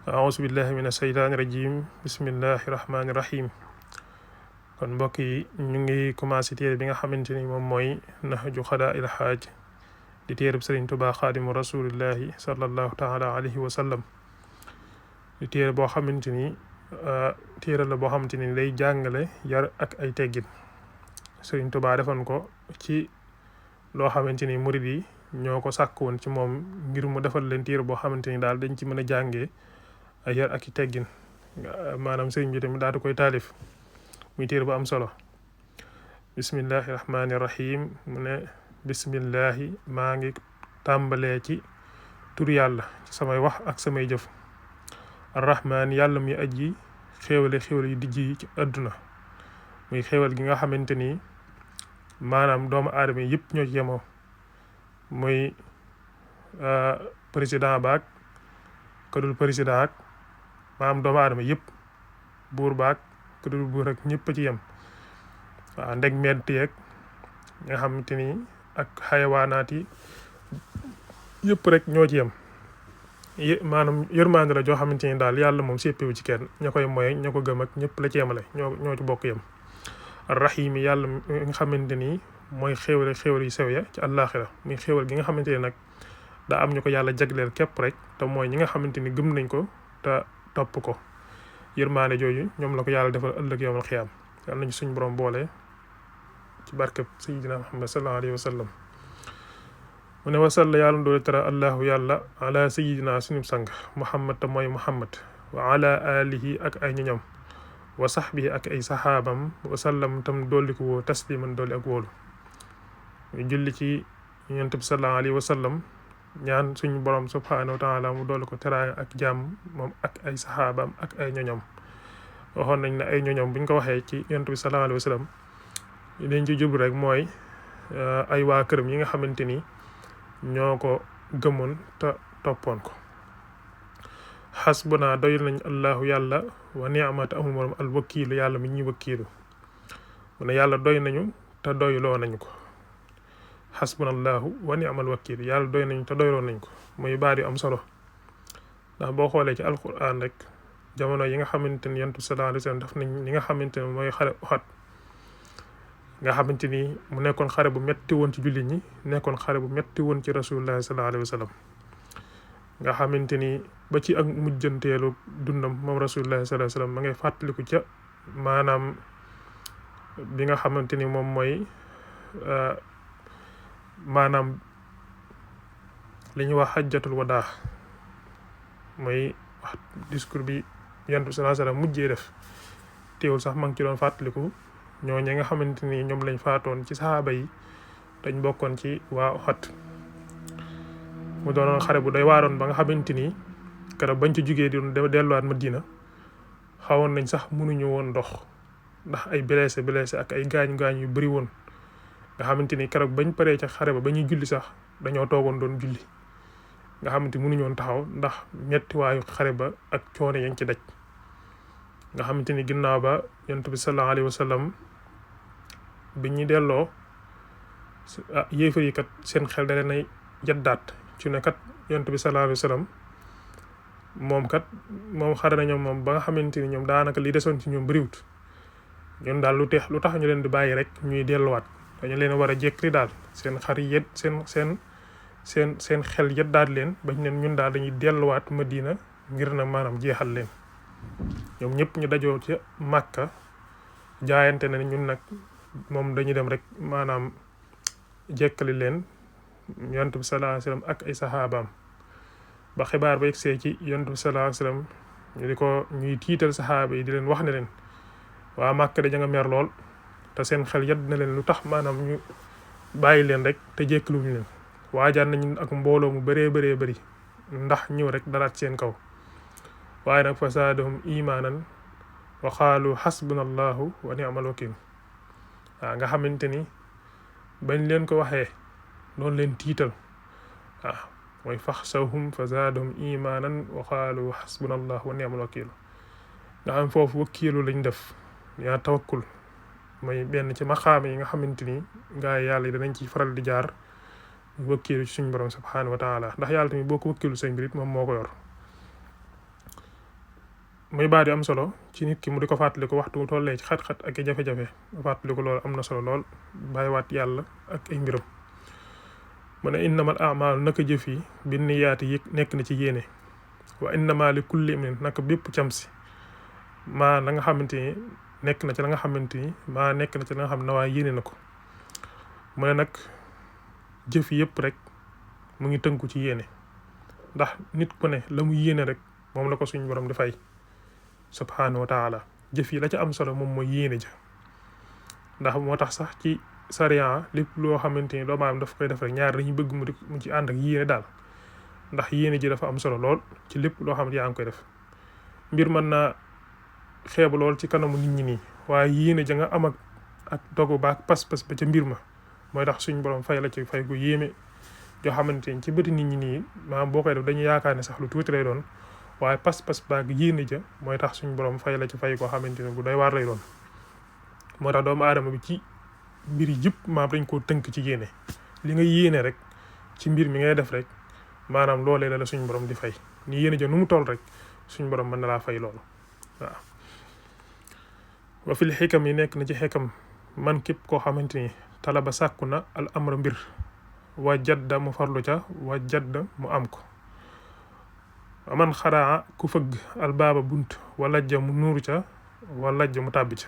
auzu billahi min asheytaani rajim bismillahi rahmaani rahim. kon mbokk yi ñu ngi commencé téere bi nga xamante ni moom mooy nahju xadaa il xaaj di téereb Sëriñ Tuubaa xaadimu rasulillahi sallallahu taala alayhi wa sallam. di téere boo xamante ni téere la boo xamante ni day jàngale yar ak ay teggin. Sëriñ Tuubaa defoon ko ci loo xamante ni murid yi ñoo ko sàkk woon ci moom ngir mu defal leen téere boo xamante ni daal dañ ci mën a jàngee ay yar ak i teggin. maanaam sëriñ bi tamit daal di koy taalif muy téere bu am solo. bismillahi rahmaani rahim mu ne bismillahi maa ngi tàmbalee ci tur yàlla ci samay wax ak samay jëf. arrahmaan yàlla muy aji xéewale xéewal yu dijj yi ci àdduna muy xéewal gi nga xamante ni maanaam doomu aadama yi yëpp ñoo ci yemoo muy président baag kadul président ak maanaam doomu aadama yëpp buur baag kadul buur ak ñëpp a ci yem. waaw ndeg ment yeeg nga xamante ni ak xayawaanaat yi yëpp rek ñoo ci yem. maanaam yërmande la joo xamante ni daal yàlla moom séppiwu ci kenn ña koy moye ña ko gëm ak ñëpp la ci yemale ñoo ci bokk yem. arrahim yàlla nga xamante ni mooy xéewal yu sew ya ci àllaaxira muy xéewal gi nga xamante ni nag daa am ñu ko yàlla jagleel képp rek te mooy ñi nga xamante ni gëm nañ ko te topp ko. yërmande jooju ñoom la ko yàlla defal ëllëg yawmal xiyaam yàlla nañu suñ borom boole ci barkeb sayyidina Muhammad sallallahu alayhi wa sallam. mu ne wasalla yàlla doole tara allahu yàlla ala sayyidina suñu sang muhammad te mooy muhammad wa ala alihi ak ay ñoñam wa sahbihi ak ay saxaabam wa sallam tam dolli ko woo tasliman dolli ak wóolu. ñu julli ci yonent bi sallallahu alayhi wa sallam ñaan suñu borom subhanahu wa taala mu dolli ko teraanga ak jàmm moom ak ay saxaabam ak ay ñoñam. waxoon nañ ne ay ñoñam buñ ko waxee ci yonent bi sallallahu alayhi wa sallam liñ ci jublu rek mooy ay waa këram yi nga xamante ni ñoo ko gëmoon te toppoon ko. xasbuna doy nañ allahu yàlla wa ni'mata amul morom al wakiilu yàlla mi ñuy wakiilu. mu ne yàlla doy nañu te doyloo nañu ko. xasbuna allahu wa ni'mal wakiilu yàlla doy nañu te doyloo nañu ko muy baat yu am solo. ndax boo xoolee ci alquran rek jamono yi nga xamante ni yonent bi sallallahu alayhi wa sallam daf nañ li nga xamante ne mooy xare Uhud nga xamante ni mu nekkoon xare bu metti woon ci jullit ñi nekkoon xare bu metti woon ci rasulullah sallallahu alayhi wa sallam nga xamante ni ba ci ak mujjanteelu dundam moom rasulullah sallallahu alayhi wa sallam ma ngay fàttaliku ca maanaam bi nga xamante ni moom mooy maanaam li ñuy wax xajjatul wadaa mooy wax discours bi yonent bi sallallahu alayhi wa sallam mujjee def. teewul sax ma ngi ci doon fàttaliku ñooñu nga xamante ni ñoom lañ faatoon ci saxaaba yi dañ bokkoon ci waa Uhud. mu doonoon xare bu doy waaroon ba nga xamante ni keroog bañ ci jugee di delluwaat Madina xawoon nañ sax mënuñu woon dox ndax ay blessé ak ay gaañ yu bari woon nga xamante ni keroog bañ paree ca xare ba ba ñuy julli sax dañoo toogoon doon julli nga xamante mënuñu woon taxaw ndax mettiwaayu xare ba ak coono yañ ci daj. nga xamante ni ginnaaw ba yonent bi sallallahu alayhi wa sallam bi ñu delloo yéefar yi kat seen xel da leen ay jaddaat ci ne kat yonent bi sallallahu alayhi wa sallam moom xare na ñoom moom ba nga xamante ni ñoom daanaka li desoon ci ñoom bëriwut. ñun daal lu tax ñu leen di bàyyi rek ñuy delluwaat dañu leen war a jékkri daal seen xar yet seen xel jaddaat leen bañ leen ñun daal dañuy delluwaat Madina ngir nag maanaam jeexal leen. ñoom ñëpp ñu dajoo ca Màkka jaayante na ñun nag moom dañuy dem rek maanaam jekkali leen yonent bi sallallahu alayhi wa sallam ak ay saxaabaam. ba xibaar ba yegsee ci yonent bi sallallahu alayhi wa sallam ñuy tiital saxaaba yi di leen wax ne leen waa Màkka da nga mer lool te seen xel yadd na leen lu tax maanaam ñu bàyyi leen rek te jekkaluñu leen. waajaan nañu ak mbooloo mu bëree bëri ndax ñëw rek dalaat seen kaw. waaye nag fa zaadahum imaanan wa qaalu xasbuna allahu wa ni'mal wakiil. waaw nga xamante ni bañ leen ko waxee noonu leen tiital waaw mooy faxshawhum fa zaadahum imaanan wa qaalu xasbuna allahu wa ni'mal wakiil. nga xam foofu wakiilu lañ def yaa tawakkul mooy benn ci maqaama yi nga xamante ni gaa yi yàlla yi danañ ci faral di jaar wakiilu ci suñu borom subhaanahu wa taala ndax yàlla tamit boo ko wakiilu sa mbir it moom moo ko yor. muy baat yu am solo ci nit ki mu di ko fàttaliku waxtu mu tollee ci xat-xat ak i jafe-jafe fàttaliku loolu am na solo lool bàyyiwaat yàlla ak ay mbiram. mu ne innamal a'maalu naka jëf yi binniyaati yi nekk na ci yéene wa innama li kulli imrin naka bépp camsi maa la nga xamante ni nekk na ci la nga xamante ni maa nekk na ci la nga xam ne waaye yéene na ko. mu ne nag jëf yëpp rek mu ngi tënku ci yéene ndax nit ku ne la mu yéene rek moom la ko suñu borom di fay subhaanahu wa taala. jëf yi la ca am solo moom mooy yéene ja ndax moo tax sax ci sariya lépp loo xamante ni doomu aadama daf koy def rek ñaar dañuy bëgg mu ci ànd ak yéene daal ndax yéene ji dafa am solo lool ci lépp loo xamante yaa ngi koy def. mbir mën naa xeebu lool ci kanamu nit ñi nii waaye yéene ja nga am ak dogu ba ak pas-pas ba ca mbir ma mooy tax suñu borom fay la ci fay gu yéeme yoo xamante ni ci bëti nit ñi nii maanaam boo koy def dañuy yaakaar ne sax lu tuuti lay doon waaye pas-pas baag yéene ja mooy tax suñu borom fay la ci fay koo xamante ne bu doy waar lay doon. moo tax doomu aadama bi ci mbir yëpp maanaam dañ koo tënk ci yéene li nga yéene rek ci mbir mi ngay def rek maanaam loolee la suñu borom di fay ni yéene ja nu mu toll rek suñu borom mën na laa fay loolu waaw. wa fil xikam yi nekk na ci xikam man képp koo xamante ni talaba sàkku na al amra mbir wa jadda mu farlu ca wa jadda mu am ko. man xaraa ku fëgg al baaba bunt wa lajja mu nuuru ca wa lajja mu tàbbi ca.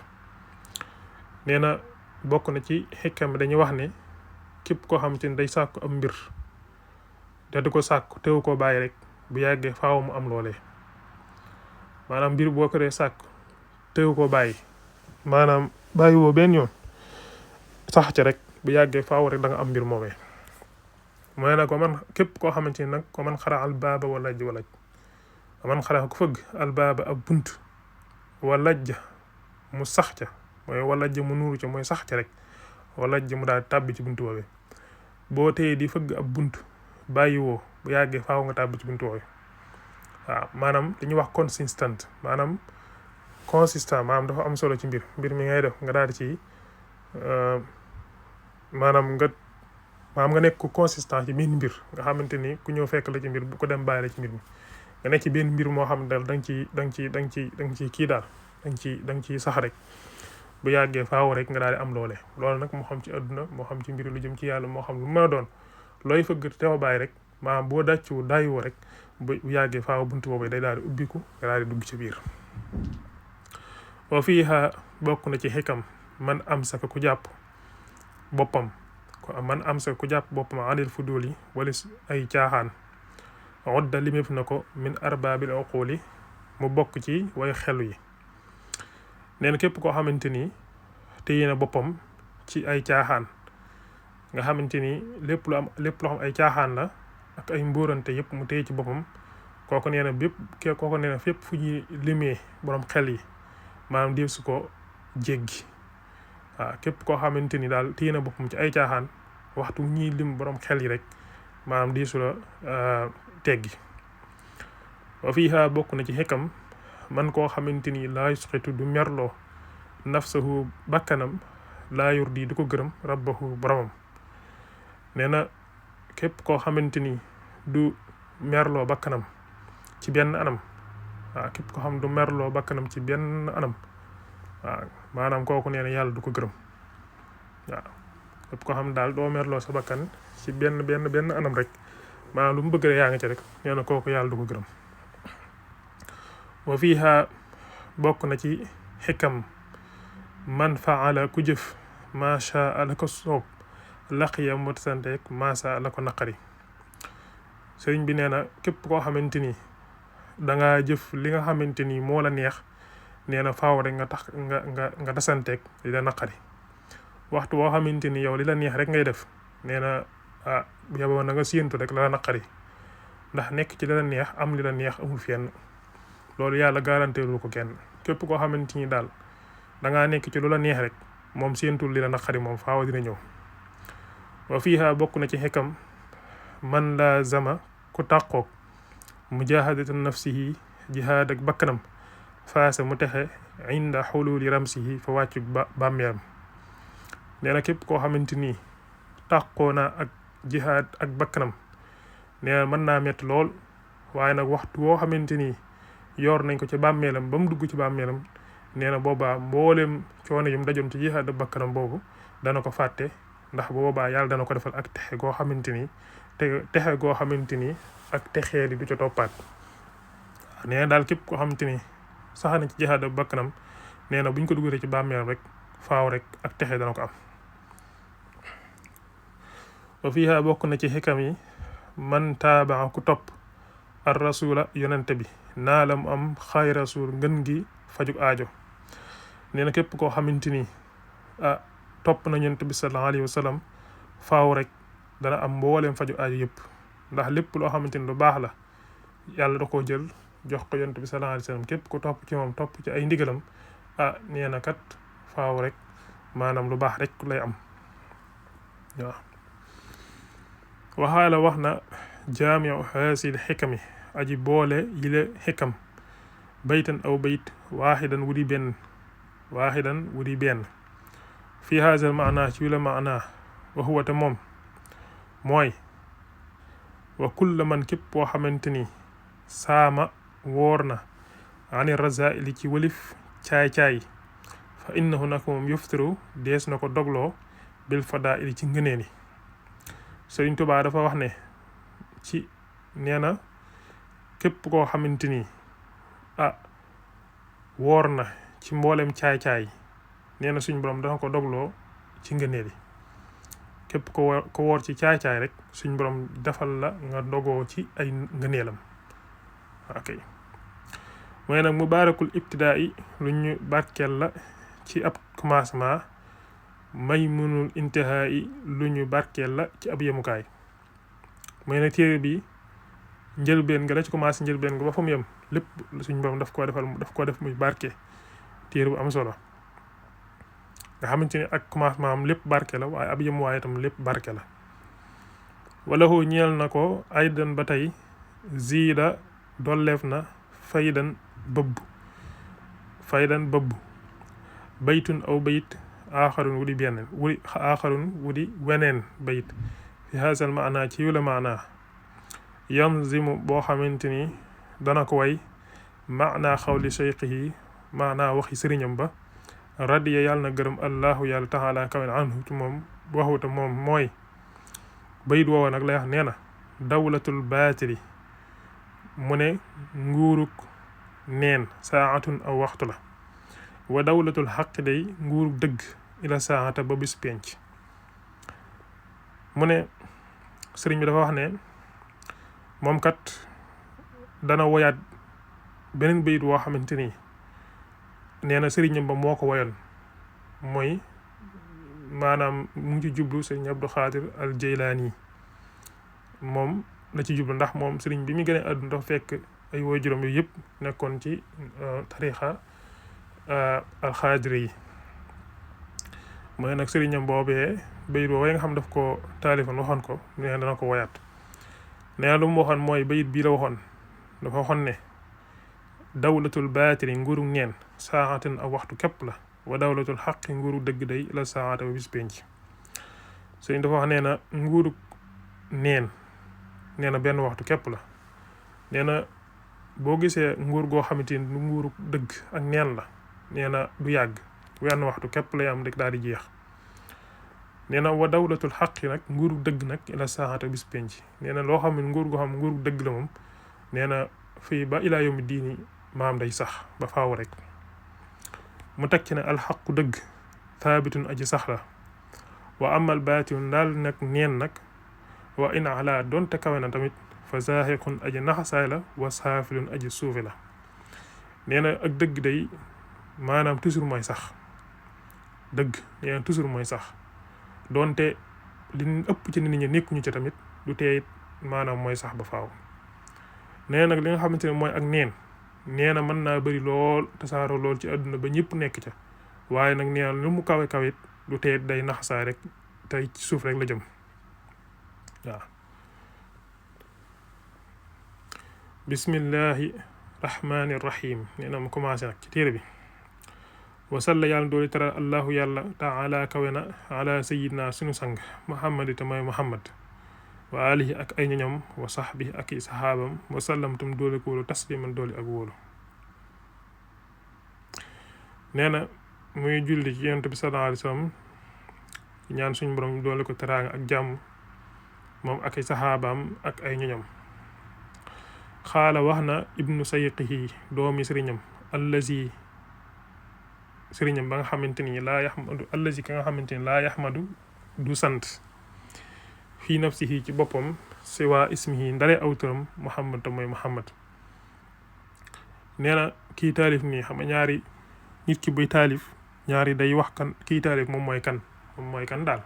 nee na bokk na ci xikam dañuy wax ne képp koo xamante ni day sàkku am mbir te di ko sàkku teew koo bàyyi rek bu yàggee faaw mu am loolee. maanaam mbir boo ko dee sàkku teew koo bàyyi maanaam bàyyi woo benn yoon sax ca rek bu yàggee faaw rek da nga am mbir moomee. mooy nag ko man képp koo xamante ni nag ko man xara al baaba wa lajj man xara ku fëgg al baaba ab bunt wa lajj mu sax ca mooy wa lajj mu nuuru ca mooy sax ca rek wa lajj mu daal tàbbi ci buntu woowee. boo téye di fëgg ab bunt bàyyi woo bu yàggee faaw nga tàbbi ci buntu woowee. waaw maanaam li ñuy wax consistant maanaam dafa am solo ci mbir mi ngay def nga daal di ci maanaam nga nekk ku consistant ci benn mbir nga xamante ni ku ñëw fekk la ci mbir bu ko dem bàyyi la ci mbir mi nga nekk ci benn mbir moo xam ne daal da nga ci kii daal da nga ciy sax rek bu yàggee faaw rek nga daal di am loole. loolu nag moo xam ci àdduna moo xam ci mbir lu jëm ci yàlla moo xam lu mën a doon looy fëgg te fa bàyyi rek maanaam boo dàyyiwoo rek bu yàggee faaw buntu boobu day daal di ubbiku nga daal di dugg ci biir. wa fiiha bokk na ci xikam man am saka ku jàpp boppam anil fuduli wala ay caaxaan odda liméef na ko min arbaabil uquli mu bokk ci way xelu yi. nee na képp koo xamante ni téye na boppam ci ay caaxaan nga xamante ni lépp loo xam ay caaxaan la ak ay mbóorante yëpp mu téye ci boppam kooku nee na fépp fu ñuy limee borom xel yi maanaam def su ko jéggi. waaw képp koo xamante ni daal téye na boppam ci ay caaxaan waxtu ñuy lim borom xel yi rek maanaam di su la teggi. wa fiiha bokk na ci xikam man koo xamante ni laa yusqitu du merloo nafsahu bakkanam laa yurdi du ko gërëm rabbahu boromam. nee na képp koo xamante ni du merloo bakkanam ci benn anam waaw képp koo xam du merloo bakkanam ci benn anam waaw maanaam kooku nee na yàlla du ko gërëm. waaw képp koo xam daal doo merloo sa bakkan ci benn anam rek maanaam lu mu bëgg rek yaa ngi ci rek nee na kooku yàlla du ko gërëm. wa fiiha bokk na ci xikam man faala ku jëf macha la ko soob laqiya mu tasanteeg maasa la ko naqari. sëriñ bi nee na képp koo xamante ni dangaa jëf li nga xamante ni moo la neex nee na faaw rek nga tasanteeg li la naqari. waxtu boo xamante ni yow li la neex rek ngay def nee na yow na nga séentu rek la la naqari ndax nekk ci li la neex am li la neex amul fenn loolu yàlla garanteelu ko kenn. képp koo xamante ni daal dangaa nekk ci lu la neex rek moom séentul li la naqari moom faaw dina ñëw. wa fiiha bokk na ci xikam man laazama ku tàqoog mujahadatu nafsihi jihaad ak bakkanam faasa mu texe inda xululi ramsihi fa wàccu bàmmeeram. nee na képp koo xamante ni tàqoo na ak jihaad ak bakkanam nee na mën naa metti lool waaye nag waxtu woo xamante ni yor nañ ko ci bàmmeelam ba mu dugg ci bàmmeelam nee na boobaa mbooleem coono yum dajoon ci jihaad bakkanam boobu dana ko fàtte ndax boobaa yàlla dana ko defal ak texe goo xamante ni texe goo xamante ni ak texee di du ca toppaat nee na daal képp koo xamante ni sax na ci jihaad bakkanam nee na buñ ko duggee ci bàmmeelam rek faaw rek ak texe dana ko am. wa fiiha bokk na ci xikam yi man taabaa ku topp ar rasula yonente bi naa la mu am xay rasul ngën gi fajug aajo nee na képp koo xamante ni topp na yonente bi sallallahu alayhi wa sallam faaw rek dana am mbooleem fajug aajo yëpp ndax lépp loo xamante ni lu baax la yàlla da koo jël jox ko yonente bi sallallahu alayhi wa sallam képp ku topp ci moom topp ci ay ndigalam nee na kat faaw rek maanaam lu baax rek lay am waaw. waxaala wax na jaamiu haasil xikami aji boole yile xikam baytan aw bayt waaxidan wudi benn fi haasal maana ci wila maana wa huwa te moom mooy wa kulla man képp boo xamante ni saama woor na ani razaili ci walif caay-caay fa innahu nag moom yuftiru dees na ko dogloo bil fadaili ci ngëneeni Sëriñ Tuubaa dafa wax ne ci nee na képp koo xamante ni woor na ci mboolem caay-caay nee na suñ borom dana ko dogloo ci ngëneeli képp ko woor ci caay-caay rek suñ borom defal la nga dogoo ci ay ngëneelam ok mooy nag mubaarakul ibtidaa yi lu ñu barkeel la ci ab commencement may munul intihaa yi lu ñu barkeel la ci ab yemukaay mooy nag téere bi njëlbeen nga la ci commencé njëlbeen nga ba fa mu yem lépp suñ borom daf koo def muy barke téere bu am solo nga xamante ni ak commencement am lépp barke la waaye ab yemuwaay itam lépp barke la wala hoo ñeel na ko aydan ba tey ziida dolleef na faydan bëbb baytun aw bayit aaxarun wudi weneen bayit fi haasal maana ci wula maana yanzimu boo xamante ni dana ko way maana xawli cheikhihi maana waxi sëriñam ba radiya yàlla na gërëm allahu yàlla taala kawen anhu ci moom waxuta moom mooy bayit woowa nag lay wax nee na dawlatul baatili mu ne nguuruk neen saatun aw waxtu la wa dawlatul xaqi day nguuruk dëgg ila saata ba bis penc mu ne sëriñ bi dafa wax ne moom kat dana woyaat beneen bayit woo xamante ni nee na sëriñam ba moo ko woyoon mooy maanaam mu ngi ci jublu sëriñ Abdou Xaadir al Jeylaani moom la ci jublu ndax moom sëriñ bi mu gën a àdduna dafa fekk ay waajuram yooyu yëpp nekkoon ci tarixa alxaadiri yi mooy nag sëriñam boobee bayit boobee nga xam daf ko taalifan waxoon ko nee na dana ko woyaat nee na lu mu waxoon mooy bayit bii la waxoon dafa waxoon ne dawlatul baatili nguuru neen saaxatin ak waxtu képp la wa dawlatul xaqi nguuru dëgg day la saaxata ba bis penc sëriñ dafa wax nee na nguuru neen nee na benn waxtu képp la nee na boo gisee nguur goo xamante ni nguuru dëgg ak neen la nee na du yàgg wenn waxtu képp lay am rek daal di jeex nee na wa dawlatul xaqi nag nguuru dëgg nag ila saaxata bis penc nee na loo xam ne nguur goo xam ne nguuru dëgg la moom nee na fii ba ilaa yawmi diini maam day sax ba faaw rek mu teg ci ne alxaqu dëgg thaabitun aji sax la wa amal baatinu daal nag neen nag wa in ala doonte kawe na tamit fa zaahiqun aji naxasaay la wa saafilun aji suufi la nee na ak dëgg day maanaam toujours mooy sax dëgg nee na toujours mooy sax doonte li ëpp ci nit ñi nekkuñu ci tamit du tee maanaam mooy sax ba faaw nee nag li nga xamante ne mooy ak neen nee na mën naa bëri lool tasaaroo lool ci àdduna ba ñëpp nekk ca waaye nag nee na lu mu kawe kawit du tee day naxasaay rek tey ci suuf rek la jëm waaw bismillahi rahmaani rahim nee na mu commencé nag ci téere bi wasalla yàlla dooli teral allahu yàlla taala kawe na ala sayidna sunu sang muhammad te mooy muhammad wa alihi ak ay ñoñam wa sahbi ak i sahaabam wa sallam tam dooli ko wóolu tasliman dooli ak wóolu nee na muy julli ci yonent bi sallallahu alayhi wa sallam ñaan suñu borom doole ko teraanga ak jàmm moom ak ay saxaabaam ak ay ñoñam. xaala wax na ibnu sayqihi doomi sëriñam allazi sëriñam ba nga xamante ni laa yaxmadu allazi ka nga xamante ni laa yaxmadu du sant fii nafsihi ci boppam siwa ismihi ndare aw turam muhammad te mooy muhammad. nee na kii taalif nii xam nga ñaari nit ki buy taalif ñaari day wax kan kii taalif moom mooy kan daal.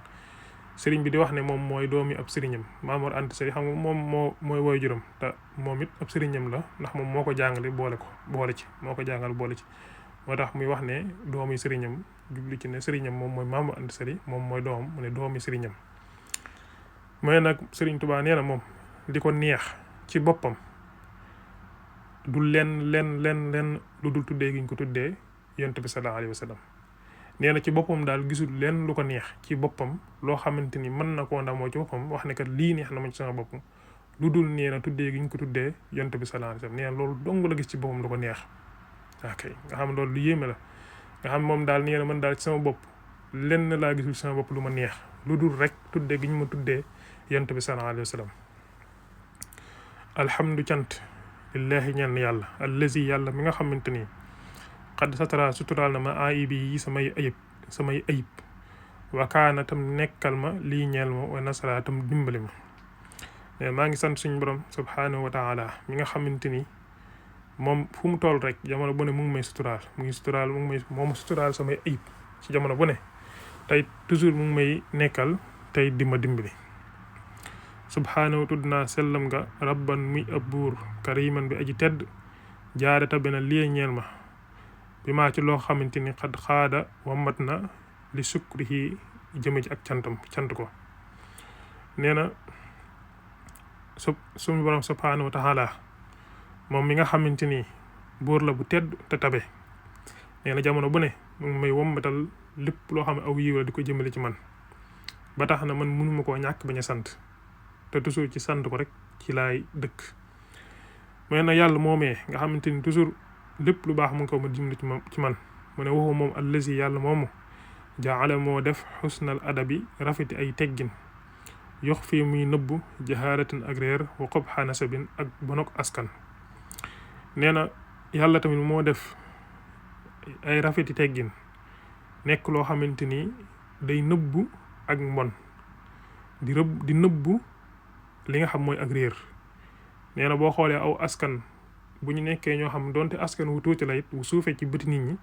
sëriñ bi di wax ne moom mooy doomi ab sëriñam Maam Mor Anta Sali xam nga moom mooy woy juram te moom it ab sëriñam la ndax moom moo ko jàngale boole ci moo tax muy wax ne doomi sëriñam jubli ci ne sëriñam moom mooy Maam Mor Anta Sali moom mooy doomam mu ne doomi sëriñam. mooy nag sëriñ Tuubaa nee na moom di ko neex ci boppam du len lu dul tuddee gi ñu ko tuddee yonent bi sallallahu alayhi wa sallam. nee na ci boppam daal gisul leen lu ko neex ci boppam loo xamante ni mën na koo ndamoo ci boppam wax ne kat lii neex na ma ci sama bopp lu dul nee na tuddee gi ñu ko tuddee yonent bi sallallahu alayhi wa sallam. nee na loolu dong la gis ci boppam lu ko neex. ok nga xam loolu lu yéeme la nga xam moom daal nee na man daal ci sama bopp lenn laa gisul sama bopp lu ma neex lu dul rek tuddee gi ñu ma tuddee yonent bi sallallahu alayhi wa sallam. alhamdu cant lillahi ñaan yàlla allazi yàlla mi nga xamante ni xad satara suturaal na ma ayibi yi samay ayib wakaana tam nekkal ma lii ñeel ma wa nasara tam dimbali ma. maa ngi sant suñu borom subhanahu wa taala mi nga xamante ni moom fu mu toll rek jamono bu ne mu ngi may suturaal moom suturaal samay ayib ci jamono bu ne tey toujours mu ngi may nekkal tey di ma dimbali. subhanahu tudd naa sellam nga rabban muy ab buur kariman bi aji tedd jaare tabe na lii ñeel ma bi maa ci loo xamante ni xad xaada wamat na li sukrihi jëme ci ak cant ko. nee na suñu borom subhanahu wa taala moom mi nga xamante ni buur la bu tedd te tabe nee na jamono bu ne mu ngi may wombatal lépp loo xam ne aw yiw la di ko jëmale ci man ba tax na man mënuma koo ñàkk bañ a sant te toujours ci sant ko rek ci laay dëkk. mooy na yàlla moomee nga xamante ni toujours lépp lu baax mu ngi ko ma dimbali ci man mu ne waxu moom allazi yàlla moomu jaala moo def xusnal adabi rafeti ay teggin yox fii muy nëbbu jahaaratin ak réer wa qobxa nasabin ak bonok askan. nee na yàlla tamit moo def ay rafeti teggin nekk loo xamante ni day nëbbu ak mbon di nëbbu li nga xam mooy ak réer. nee na boo xoolee aw askan bu ñu nekkee ñoo xam donte askan wu tuuti la it wu suufee ci bëti nit ñi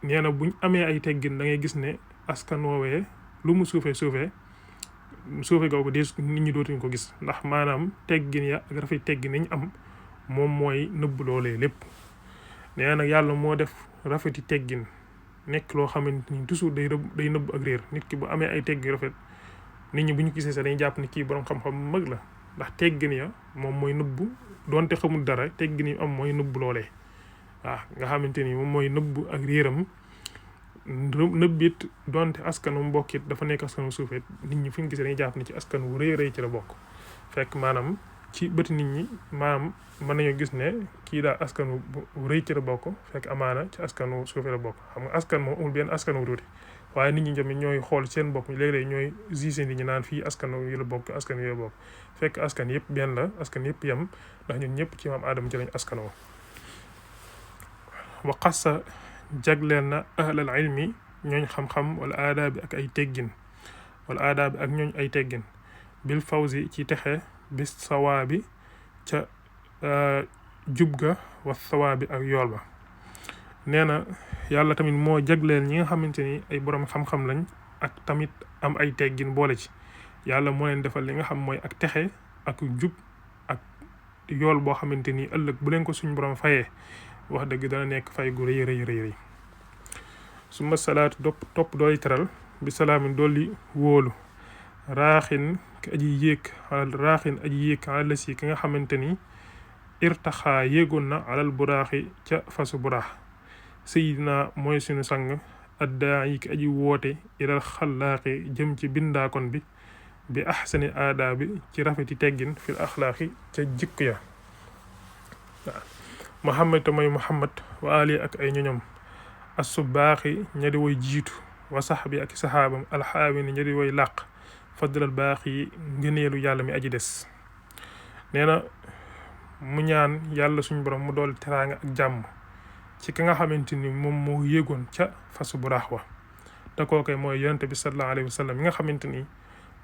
nee na buñ amee ay teggin da ngay gis ne askan woowee lu mu suufe googu de nit ñi dootuñ ko gis ndax maanaam teggin ya ak rafet teggin nañ am moom mooy nëbb loolee lépp. nee na nag yàlla moo def rafeti teggin nekk loo xamante ni toujours day nëbb ak réer. nit ki bu amee ay teggin rafet nit ñi bu ñu gisee sax dañuy jàpp ni kii borom xam-xam mag la ndax teggin ya moom mooy nëbbu doonte xamul dara teggin yi am mooy nëbbu loolee. nga xamante ni moom mooy nëbbu ak réeram nëbbit doonte askanu mbokkit dafa nekk askanu suufeet nit ñi fu ñu gisee dañuy jàpp ni ci askan wu rëy ci la bokk fekk maanaam ci bëti nit ñi maanaam mën nañoo gis ne kii daal askan wu rëy ci la bokk fekk amaana ci askan wu suufee la bokk. xam nga askan moom amul benn askan wu tuuti waaye nit ñi tamit ñooy xool seen bopp léeg-léeg ñooy gisee nit ñi naan fii askan wi la bokk askan wi la bokk fekk askan yëpp benn la askan yëpp yem ndax ñun ñëpp ci maam aadama ci lañ askan woo. wa xassa jagleel na ahlal ilmi ñooñ xam-xam wala aadaabi ak ay teggin ñooñ ay teggin bil fawzi ci texe bis sawaabi ca jub ga wa sawaabi ak yool ba. nee na yàlla tamit moo jagleel ñi nga xamante ni ay borom xam-xam lañ ak tamit am ay teggin boole ci yàlla moo leen defal li nga xam mooy ak texe ak jub ak yool boo xamante ni ëllëg bu leen ko suñ borom fayee wax dëgg dana nekk fay gu rëy. suma salaatu topp dooli teral bi salaamin dolli wóolu raaxin aji yéeg ala si ki nga xamante ni irtaxaa yéegoon na alal buraaxi ca fasu buraax sayidina mooy sunu sang addaayi ki aji woote ilal xalaaqi jëm ci bindaakon bi axsani aadaabi ci rafeti teggin fil axlaaqi ca jikko ya. Muhammad te mooy Muhammad wa ali ak ay ñoñom assubaaxi ña di woy jiitu wa saxbi ak saxaabam alxaawini ña di woy làq fadlal baax yi ngëneelu yàlla mi aji des. nee na mu ñaan yàlla suñu borom mu dool teraanga ak jàmm ci ki nga xamante ni moom moo yéegoon ca fasu bu raax wa te kooke mooy yonente bi sallallahu alayhi wa sallam mi nga xamante ni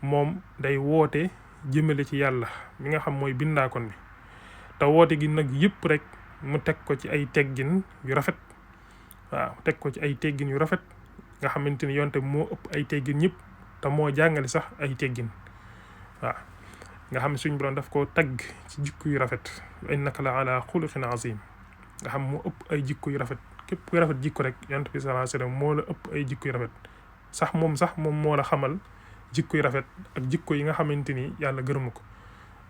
moom day woote jëmale ci yàlla mi nga xam mooy bindaakoon bi te woote gi nag yëpp rek mu teg ko ci ay teggin yu rafet. waaw teg ko ci ay teggin yu rafet nga xamante ni yonte moo ëpp ay teggin ñëpp te moo jàngale sax ay teggin waaw nga xam ne suñ borom daf koo tagg ci jikko yu rafet wa innaka la ala xuluqin azim nga xam moo ëpp ay jikko yu rafet képp kuy rafet jikko rek yonte bi sallallahu alayhi wasallam moo la ëpp ay jikko yu rafet sax moom moo la xamal jikko yu rafet ak jikko yi nga xamante ni yàlla gërëmu ko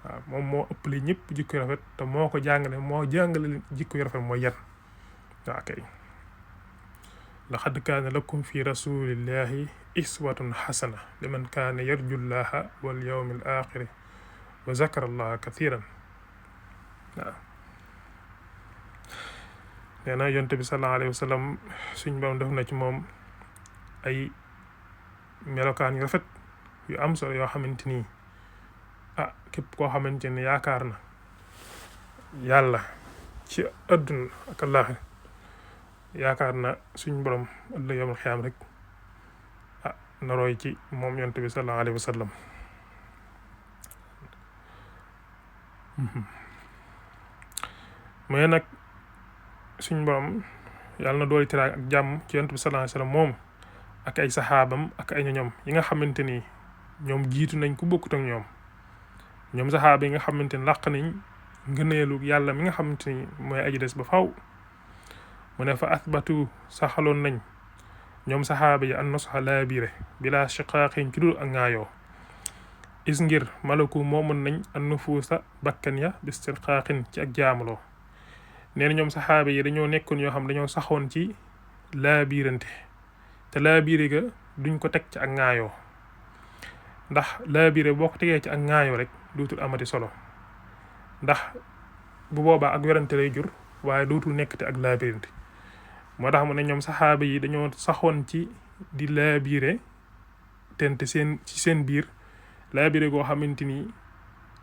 waaw moom moo ëpp li ñëpp jikko yu rafet te moo ko jàngale jikko yu rafet mooy yan waaw kay laqad kaana lakum fi rasulillahi iswatun xasana liman kaana yarju llaha wal yawmil axiri wa zakara allaha kathiran waaw nee na yonte bi sallallahu alayhi wa sallam suñ borom def na ci moom ay melokaan yu rafet yu am solo yoo xamante ni képp koo xamante ni yaakaar na yàlla ci àdduna ak àllaaxira yaakaar na suñ borom ëllëg yawmal xiyaam rek na roy ci moom yonent bi sallallahu alayhi wa sallam mais nag suñ borom yàlla na dooli tiraag ak jàmm ci yonent bi sallallahu alayhi wa sallam moom ak ay saxaabam ak ay ñoñom yi nga xamante ni ñoom jiitu nañ ku bokkut ak ñoom saxaaba yi nga xamante ni làq nañ ngëneelu yàlla mi nga xamante ni mooy aji des ba faw mu ne fa athbatu saxaloon nañ ñoom saxaaba yi an nasaxa laabire bila shiqaaqin ci dul ak ŋaayoo is ngir malaku moomoon nañ an nufuusa bakkan ya bistirqaaqin ci ak jaamuloo nee na ñoom saxaaba yi dañoo nekkoon yoo xam dañoo saxoon ci laabirante te laabire ga duñ ko teg ci ak ŋaayoo ndax laabire boo ko tegee ci ak ŋaayoo rek dootul amati solo ndax bu boobaa ak werante lay jur waaye dootul nekkati ak laabirante moo tax mu ne ñoom saxaaba yi dañoo saxoon ci di laabire tente ci seen biir laabire goo xamante ni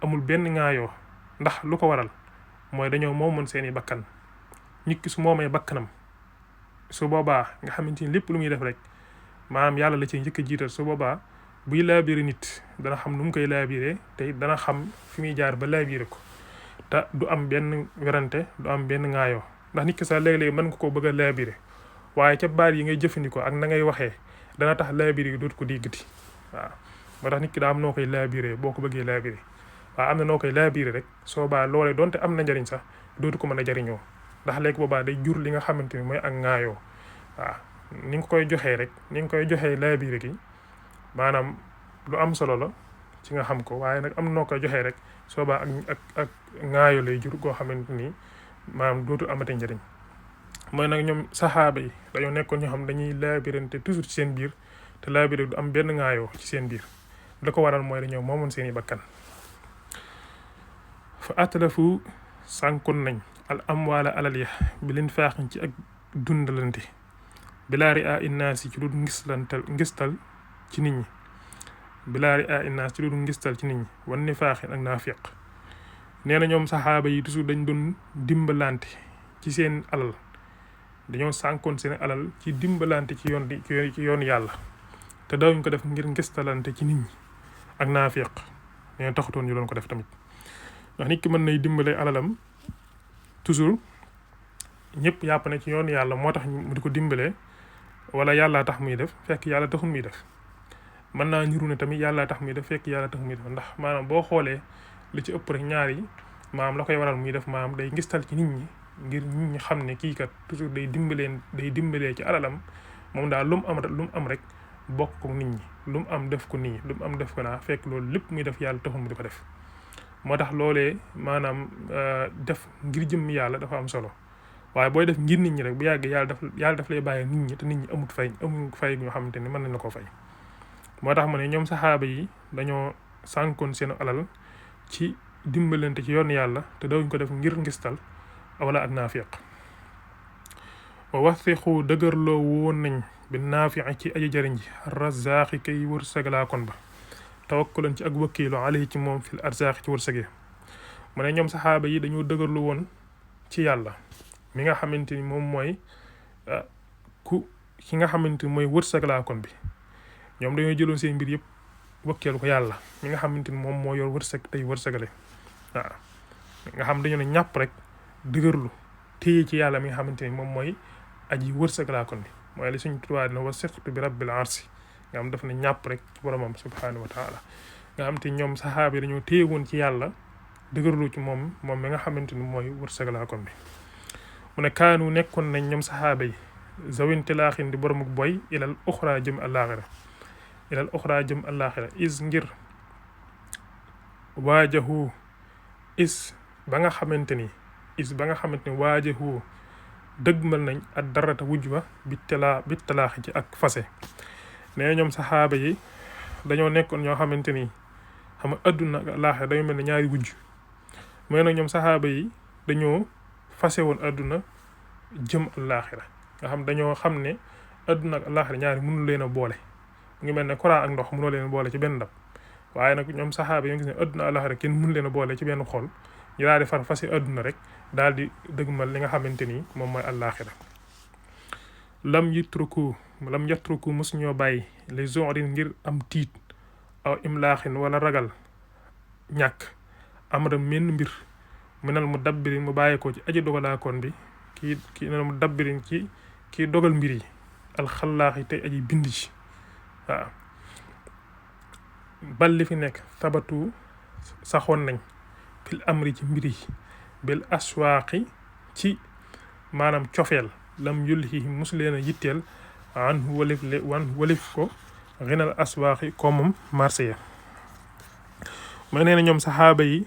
amul benn ŋaayoo ndax lu ko waral mooy dañoo moomoon seeni bakkan nit ki su moomee bakkanam su boobaa nga xamante ni lépp lu muy def rek maanaam yàlla la ci njëkk a jiital su boobaa buy laabire nit dana xam nu mu koy laabire te dana xam fi muy jaar ba laabire ko te du am benn werante du am benn ŋaayoo ndax nit ki sax léeg-léeg mën nga ko bëgg a laabire waaye ca baat yi ngay jëfandikoo ak na ngay waxee dana tax laabire yi dootu ko déggati waaw moo tax nit ki daa am noo koy laabire boo ko bëggee laabire waaw am na noo koy laabire rek soo baa loolee donte am na njariñ sax dootu ko mën a jariñoo ndax léegi boobaa day jur li nga xamante ni mooy ak ŋaayoo waaw ni nga koy joxee rek ni nga koy joxee laabire gi maanaam lu am solo la ci nga xam ko waaye nag am na noo koy joxee rek soo baa ak ŋaayoo lay jur goo xamante ni maanaam dootu amati njëriñ mooy nag ñoom saxaaba yi dañoo nekkoon ñoo xam dañuy laabirante toujours ci seen biir te laabire du am benn ŋaayoo ci seen biir da ko waral mooy dañoo moomoon seeni bakkan fa atlafu sànkun nañ al amwaala alal ya bi leen faaxin ci ak dundalante bilaari a innaas yi ci dul ngistal ci nit ñi bilaari a innaas ci dul ngistal ci nit ñi wan ni faaxin ak naafiq nee na ñoom saxaaba yi toujours dañ doon dimbalante ci seen alal dañoo sànkoon seen alal ci dimbalante ci yoon yàlla te dawuñ ko def ngir ngistalante ci nit ñi ak naafiq nee na taxutoon ñu doon ko def tamit ndax nit ki mën nay dimbale alalam toujours ñëpp yàpp na ci yoon yàlla moo tax mu di ko dimbalee wala yàllaa tax muy def fekk yàlla taxul muy def mën naa niru ne tamit yàllaa tax muy def fekk yàlla tax muy def ndax maanaam boo xoolee li ci ëpp rek ñaar yi maanaam la koy waral muy def maanaam day ngistal ci nit ñi ngir nit ñi xam ne kii kat toujours day dimbalee ci alalam moom daal lu mu am rek bokk ko nit ñi lu mu am def ko nii lu mu am def ko naa fekk loolu lépp muy def yàlla taxul mu di ko def moo tax loolee maanaam def ngir jëm yàlla dafa am solo waaye booy def ngir nit ñi rek bu yàggee yàlla daf lay bàyyi nit ñi te nit ñi amul fay ñoo xamante ni mën nañ la ko fay moo tax ma ne ñoom saxaaba yi dañoo sànkoon seen alal ci dimbalante ci yoon yàlla te dawuñ ko def ngir ngistal wala ak naafiq wa wathiqu dëgërloo woon nañ bi naafi ci aji jëriñ ji razaaxi kay wërsëgalaa kon ba tawakkulan ci ak wakkiilu alayhi ci moom fil arzaaxi ci wërsëgee mu ne ñoom saxaaba yi dañoo dëgërlu woon ci yàlla mi nga xamante ni moom mooy ki nga xamante ni mooy wërsëgalaa kon bi ñoom dañoo jëloon seen mbir yëpp wakkeelu ko yàlla mi nga xamante ni moom moo yor wërsëg tey wërsëgale waaw nga xam dañoo ne ñàpp rek dëgërlu téye ci yàlla mi nga xamante ni moom mooy aji wërsëgalaa kon bi mooy li suñu tubaab dina wa siqtu bi rabbil arsi nga xam daf ne ñàpp rek ci boromam subhaanahu wa taala nga xam te ñoom saxaaba yi dañoo téye woon ci yàlla dëgërlu ci moom mi nga xamante ni mooy wërsëgalaa kon bi mu ne kaanu nekkoon nañ ñoom saxaaba yi zawinti laaxin di boromuk boy ilal uxra jëm àllaaxira is ngir waajahu ba nga xamante ni waajahu dëgmal nañ ak darata wujj ba bi talaaxi ci ak fase nee ñoom saxaaba yi dañoo nekkoon ñoo xamante ni xam nga adduna ak àllaaxira dañoo mel ne ñaari wujj mooy nag ñoom saxaaba yi dañoo fase woon adduna jëm àllaaxira nga xam dañoo xam ne adduna ak àllaaxira ñaari mënu leen a boole mu ngi mel ne courant ak ndox mënoo leen a boole ci benn ndab waaye nag ñoom saxaaba yi nga gis ne adduna àllaaxira kenn mënu leen a boole ci benn xol ñu daal di far fase adduna rek daal di dëgmal li nga xamante ni moom mooy àllaaxira lam yatruku mos ñoo bàyyi les zorin ngir am tiit aw imlaaxin wala ragal ñàkk amram menn mbir minal mu dabbirin mu bàyyi ko ci aji dogalaakoon bi kii minal mu dabbirin ci kii dogal mbir yi alxallaax yi tey aji bind ci waaw bal li fi nekk sabatu saxoon nañ fil amri ci mbir yi bil aswaaqi ci maanaam cofeel lam yulhi mus leen a yitteel an walif ko rinal aswaaqi ko moom marché ya ma nee na ñoom saxaaba yi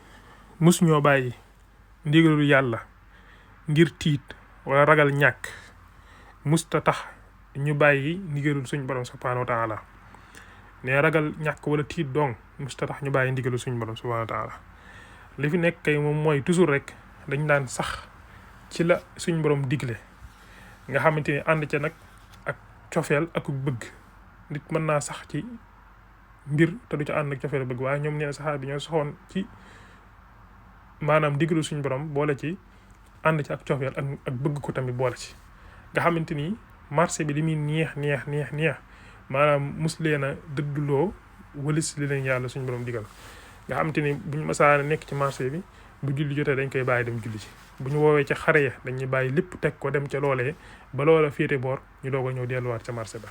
mus ñoo bàyyi ndigalul yàlla ngir tiit wala ragal ñàkk musta tax ñu bàyyi ndigalul suñ borom subhaanahu wa taala ne ragal ñàkk wala tiit dong musta tax ñu bàyyi ndigalul suñ borom subhaanahu wa taala li fi nekk kay moom mooy toujours rek dañ daan sax ci la suñ borom digle nga xamante ni ànd ca nag ak cofeel ak bëgg nit mën naa sax ci mbir te du ca ànd ak cofeel bëgg waaye ñoom ñeen saxaaba bi ñoo soxoon ci maanaam digalu suñ borom boole ci ànd ci ak cofeel ak bëgg ko tamit boole ci nga xamante ni marché bi li muy neex maanaam mus leen a dëdduloo walis li leen yàlla suñ borom digal nga xamante ni buñu masaana nekk ci marché bi bu julli jotee dañ koy bàyyi dem julli ci bu ñu woowee ca xare ya dañuy bàyyi lépp teg ko dem ca loolee ba loola féete boor ñu doog a ñëw delluwaat ca marché ba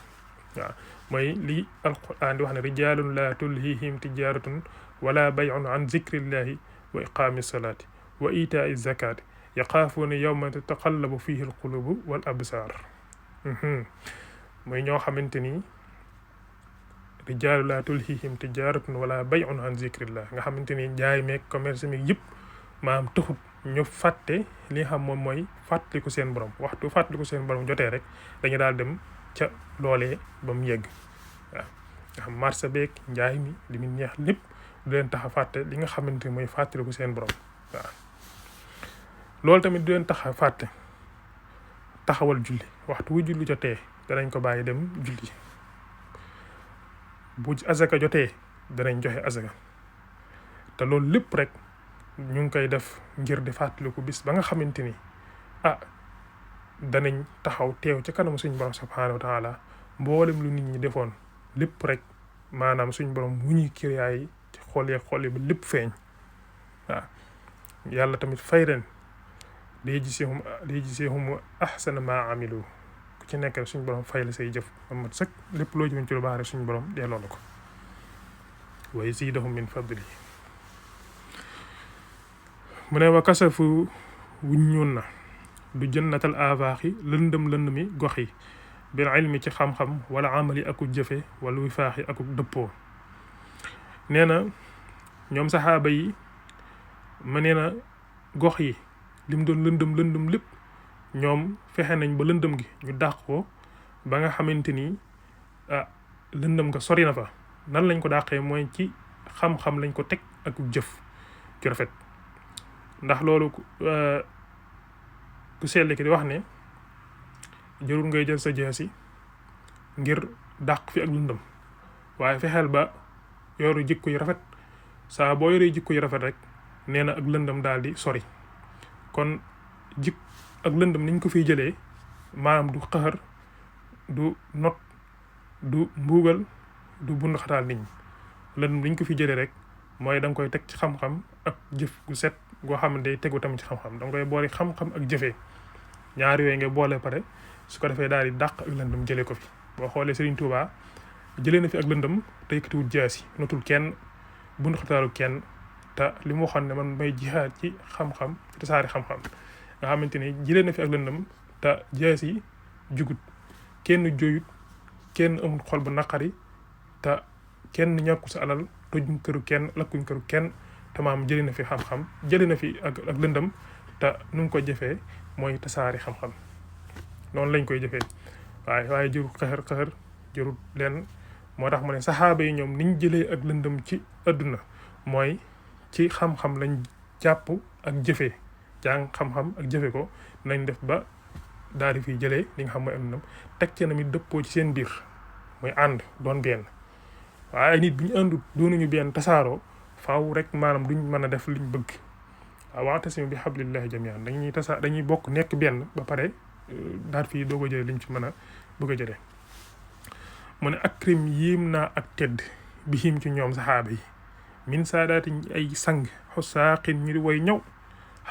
waaw mooy lii alquran di wax ne rijalun la tulhihim tijaratun wala bay'un an zikrillahi wa iqaami salaati wa itaai zakati yaxaafuuna yawma tataqallabu fihi alqulubu wal absaar mooy ñoo xamante ni rijaalu la tulhihim tijaratun wala bay'un an zikrillah nga xamante ni jaay meeg commerce mi yëpp maanaam taxut ñu fàtte li nga xam moom mooy fàttaliku seen borom waxtu fàttaliku seen borom jotee rek dañu daal dem ca loolee ba mu yegg waaw nga xam marché beeg njaay mi li mu neex lépp du leen tax a fàtte li nga xamante ni mooy fàttaliku seen borom waaw loolu tamit du leen tax a fàtte taxawal julli waxtu wu julli jotee danañ ko bàyyi dem julli bu azaka jotee danañ joxe azaka te loolu lépp rek ñu ngi koy def ngir di fàttaliku bis ba nga xamante ni danañ taxaw teew ci kanamu suñ borom subhaanahu wa taala mboolem lu nit ñi defoon lépp rek maanaam suñ borom mu ñuy kiriyaay ci xol yi ba lépp feeñ waaw yàlla tamit fay ren liyajziyahum ahsana ma amilu ku ci nekk suñ borom fay la say jëf ba mat sëkk lépp loo jëman ci lu baax rek suñ borom delloo la ko wa yazidahum min fadli mu ne wa kasafu wuññoon na du jannatal avaaxi lëndëm mi gox yi bil ilmi ci xam-xam wala amali aku jëfe wala wifaaxi aku dëppoo nee na ñoom saxaaba yi ma nee na gox yi lim doon lëndëm lépp ñoom fexe nañ ba lëndëm gi ñu dàq ko ba nga xamante ni lëndëm nga sori na fa nan lañ ko dàqee mooy ci xam-xam lañ ko teg ak jëf ci rafet ndax loolu ku sell ki di wax ne jërul ngay jël sa jaasi ngir dàq fi ak lëndëm waaye fexeel ba yoru jikko yu rafet saa boo yoree jikko yu rafet rek nee na ak lëndëm daal di sori kon ak lëndëm niñ ko fiy jëlee maanaam du xaxar du not du mbuugal du bund xataal nit ñi lëndëm liñ ko fi jëlee rek mooy da nga koy teg ci xam-xam ak jëf gu set goo xam ne day tegu tamit ci xam-xam da nga koy boole xam-xam ak jëfee ñaar yooyu nga boole pare su ko defee daal di dàq ak lëndëm jëlee ko fi boo xoolee Serigne Touba jëlee na fi ak lëndëm te yëkkatiwul jaasi notul kenn bund xataalu kenn te li mu waxoon ne man may jihaad ci xam-xam te saari xam-xam nga xamante ni jëlee na fi ak lëndëm te jaasi jugut kenn jooyut kenn amul xol bu naqari te kenn ñàkku sa alal tojuñ këru kenn lakkuñ këru kenn te maam jëlee na fi xam-xam jëlee na fi ak lëndëm te nu mu ko jëfee mooy tasaari xam-xam noonu lañ koy jëfee waaye jërul xëxër jërul leen moo tax mu ne saxaaba yi ñoom niñ jëlee ak lëndëm ci àdduna mooy ci xam-xam lañ jàpp ak jëfee jàng xam-xam ak jëfe ko nañ def ba daal di fiy jëlee li nga xam mooy lëndëm teg ci na mi dëppoo ci seen biir mooy ànd doon benn waaye nit bi ñu àndut doonuñu benn tasaaroo faaw rek maanaam duñ mën a def liñ bëgg waaw wa'tasimu bi hablillahi jami'an dañuy bokk nekk benn ba pare daal fii doog a jëlee liñ ci mën a bëgg a jëlee mu ne akrim yéem naa ak tedd bi him ci ñoom saxaaba yi min saadaati ay sang xusaaqin ñu di way ñëw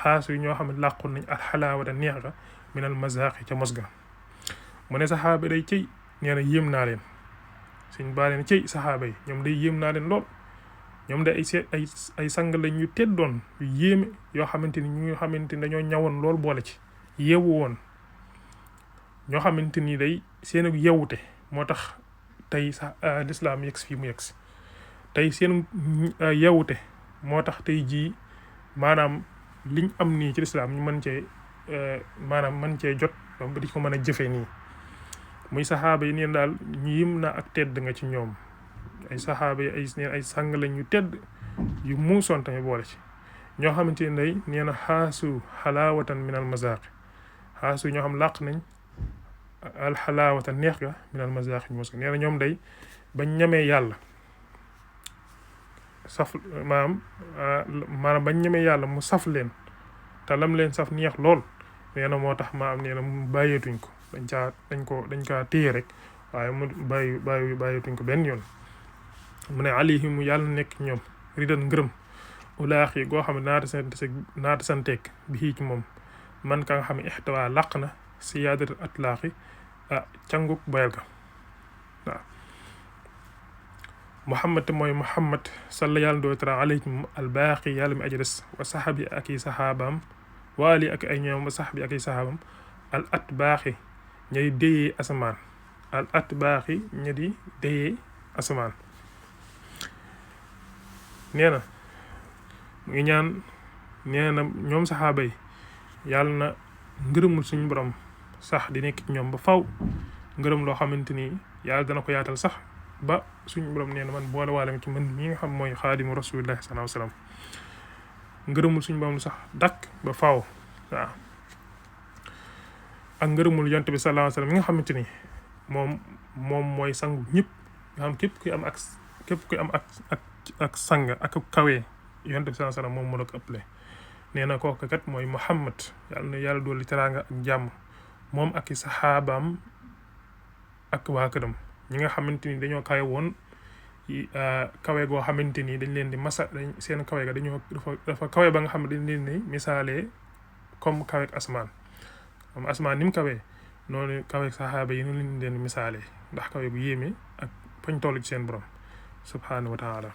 xaasu ñoo xam ne làqu nañ alxalaawata neex ga minal mazaqi ca mos ga mu ne saxaaba day cëy nee na yéem naa leen suñ baa leen cëy saxaaba yi ñoom day yéem naa leen lool ñoom day ay sang lañ ñu teddoon yu yéeme yoo xamante ni ñu xamante ni dañoo ñawoon lool boole ci yeewu woon ñoo xamante ni day seen ak yewwute moo tax tey sax lislaam yegsi fii mu yegsi tey seen yewwute moo tax tey jii maanaam liñ am nii ci lislaam ñu mën cee maanaam mën cee jot ba di ko mën a jëfee nii muy saxaaba yi neen daal ñu yim na ak tedd nga ci ñoom ay saxaaba yi ay sang lañ ñu tedd yu muusoon tamit boole ci ñoo xamante ne day nee na xaasu xalaawatan minal mazaqi xaasu ñoo xam làq nañ alxalaawatan neex ga minal mazaqi ñu mos nee na ñoom day bañ ñamee yàlla saf maanaam bañ ñamee yàlla mu saf leen te lam leen saf neex lool nee na moo tax ma am nee na mu bàyyeetuñ ko dañ kaa téye rek waaye mu bàyyeetuñ ko benn yoon mu ne alayhim yàlla nekk ñoom ridan ngërëm ulaax yi goo xam ne naata santeeg bi xii ci moom man ka nga xam ne ixtawaa làq na siyaadatul atlaaxi canguk boyal ga waaw muhammad te mooy muhammad salla yàlla doo tara alayhim albaaqi yàlla mi aji des wa saxabi ak i saxaabaam waali ak ay ñoom wa saxbi ak i saxaabaam al atbaaxi ñay déyee asamaan al atbaaxi ña di déyee asamaan nee na mu ngi ñaan nee na ñoom saxaaba yi yàlla na ngërëmul suñu borom sax di nekk ci ñoom ba faw ngërëm loo xamante ni yàlla dana ko yaatal sax ba suñu borom nee na man boole waale ci man ñi nga xam mooy xaadimu rasulillahi sallallahu alayhi wasallam ngërëmul suñu borom sax dakk ba faw waaw ak ngërëmul yonent bi sallallahu alayhi wasallam mi nga xamante ni moom mooy sangu ñëpp nga xam képp kuy am ak sang ak kawee yonent bi sallallahu alayhi wasallam moom moo la ko ëppale nee na kooku kat mooy Muhammad yàlla na yàlla dolli teraanga ak jàmm moom ak i saxaabaam ak waa këram ñi nga xamante ni dañoo kawe woon kawe goo xamante ni dañ leen di seen kawe ga dafa kawe ba nga xam ne dañ leen di misaalee comme kawe ak asmaan comme asmaan ni mu kawee noonu kawe ak saxaaba yi noonu leen di misaalee ndax kawe gu yéeme ak fañ toll ci seen borom subhaanahu wa taala